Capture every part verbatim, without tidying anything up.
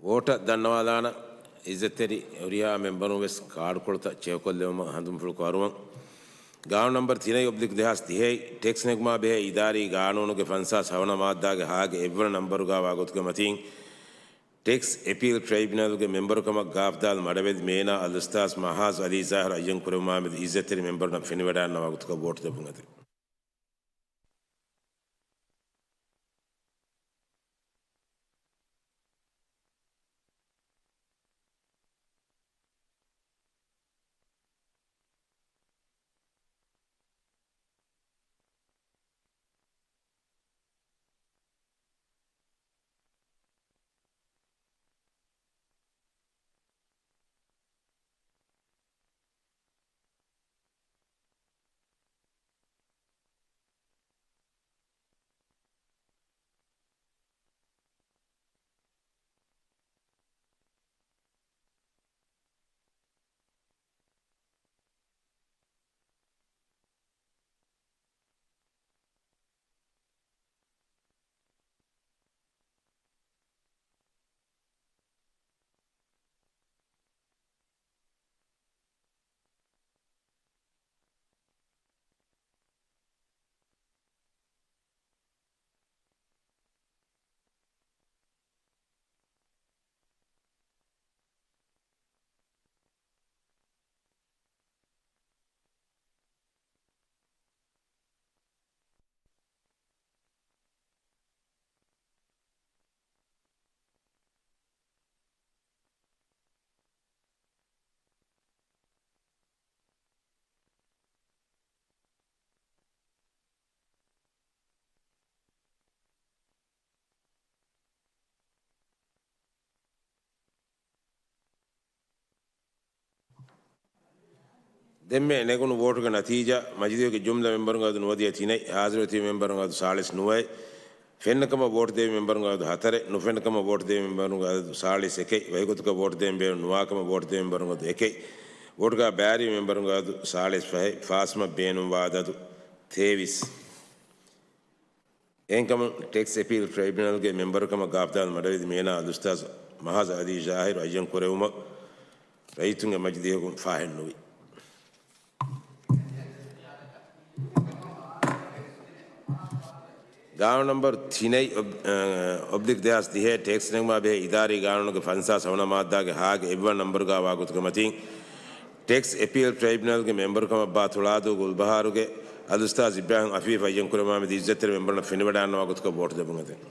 ވޯޓަށް ދަންނަވާލާނަން. އިއްޒަތްތެރި ހުރިހާ މެމްބަރުން ވެސް ކާޑުކޮޅުތައް ޗެކްކޮށްލެވުމަށް ހަނދުންފުޅު ކުރުވަން. ގާނޫނު ނަންބަރު ތިނެއް އޮބްލިކް ދެހާސް ތިހައި، ޓެކްސް ނެގުމާ ބެހޭ އިދާރީ ގާނޫނުގެ ފަންސާސް ހަވަނަ މާއްދާގެ ހާގެ އެއްވަނަ ނަންބަރުގާ ވާގޮތުގެ މަތީން، ޓެކްސް އެޕީލް ޓްރައިބިއުނަލްގެ މެމްބަރުކަމަށް ގާފްދާލް މަޑަވެލި މޭނާ އަލްއުސްތާޒް މަހާޒް އަލީ ޒާހިރު އައްޔަން ކުރެވުމާމެދު އިއްޒަތްތެރި މެމްބަރުންނަށް ފެނިވަޑާންނަ ވަގުތުގަ ވޯޓު ލިބުން އެދެން. ދެންމެ ނެގުނު ވޯޓުގެ ނަތީޖާ، މަޖިލީހުގެ ޖުމްލަ މެމްބަރުންގެ އަދަދު ނުވަދިހަ ތިނެއް، ހާޒިރުވެތި މެމްބަރުންގެ އަދަދު ސާޅީސް ނުވައެއް، ފެންނަކަމަށް ވޯޓު ދެވި މެމްބަރުންގެ އަދަދު ހަތަރެއް، ނުފެންނަކަމަށް ވޯޓު ދެވި މެމްބަރުންގެ އަދަދު ސާޅީސް އެކެއް، ވަކިގޮތަކަށް ވޯޓު ދެވި މެމްބަރުންގެ އަދަދު އެކެއް، ވޯޓުގާ ބައިވެރި މެމްބަރުންގެ އަދަދު ސާޅީސް ފަހެއް، ފާސްވުމަށް ބޭނުންވާ އަދަދު ތޭވީސް. އެހެންކަމުން، ޓެކްސް އެޕީލް ޓްރައިބިއުނަލްގެ މެމްބަރުކަމަށް ގާފްދާލް މަޑަވެލި މޭނާ އަލްއުސްތާޒް މަހާޒް އަލީ ޒާހިރު އައްޔަން ކުރެވުމަށް ރައްޔިތުންގެ މަޖިލީހުގުން ފާހެއްނުވި. ގާނޫނު ނަންބަރު ތިނެއް އޮބް-، އަ، އޮބްލިކް ދެހާސް ތިހައެއް ޓެކްސް ނެގުމާ ބެހޭ އިދާރީ ގާނޫނުގެ ފަންސާސް ހަވަނަ މާއްދާގެ ހާގެ އެއްވަނަ ނަންބަރުގާ ވާގޮތުގެ މަތީން، ޓެކްސް އެޕީލް ޓްރައިބިއުނަލްގެ މެމްބަރުކަމަށް ބާ ތުޅާދޫ ގުލްބަހާރުގެ އަލްއުސްތާޒް އިބްރާހިމް އަފީފް އައްޔަން ކުރެވުމާމެދު އިއްޒަތްތެރި މެމްބަރުންނަށް ފެނިވަޑާންނަ ވާގޮތުގަ ވޯޓު ލިބުން އެދެން.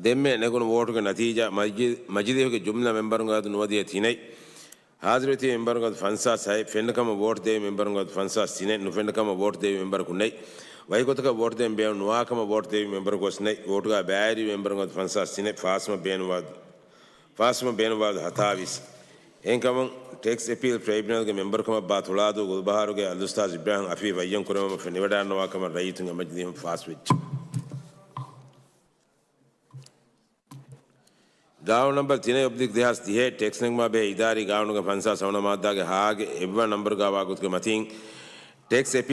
ދެންމެ ނެގުނު ވޯޓުގެ ނަތީޖާ، މަޖި-، މަޖިލީހުގެ ޖުމްލަ މެމްބަރުންގެ އަދަދު ނުވަދިހަ ތިނެއް، ހާޒިރުވެތި މެމްބަރުންގެ އަދަދު ފަންސާސް ހައެއް، ފެންނަކަމަށް ވޯޓު ދެވި މެމްބަރުންގެ އަދަދު ފަންސާސް ތިނެއް، ނުފެންނަކަމަށް ވޯޓު ދެވި މެމްބަރަކު ނެތް، ވަކިގޮތަކަށް ވޯޓު ދެވެން ބޭނުން ނުވާކަމަށް ވޯޓު ދެވި މެމްބަރަކު ވެސް ނެތް، ވޯޓުގާ ބައިވެރި މެމްބަރުންގެ އަދަދު ފަންސާސް ތިނެއް، ފާސްވުމަށް ބޭނުންވާ ފާސްވުމަށް ބޭނުންވާ ހަތާވީސް. އެހެންކަމުން، ޓެކްސް އެޕީލް ޓްރައިބިއުނަލްގެ މެމްބަރުކަމަށް ބާ ތުޅާދޫ ގުލްބަހާރުގެ އަލްއުސްތާޒް އިބްރާހިމް އަފީފް އައްޔަން ކުރެވުމަށް ފެނިވަޑާންނަވާ ކަމަށް ރައްޔިތުންގެ މަޖިލީހުން ފާސްވެއްޖެ. ގާނޫނު ނަންބަރު ތިނެއް އޮބްލިކް ދެހާސް ތިހައެއް ޓެކްސް ނެގުމާ ބެހޭ އިދާރީ ގާނޫނުގެ ފަންސާސް ހަވަނަ މާއްދާގެ ހާގެ އެއްވަނަ ނަންބަރުގާ ވާގޮތުގެ މަތީން، ޓެކްސް އެޕީލް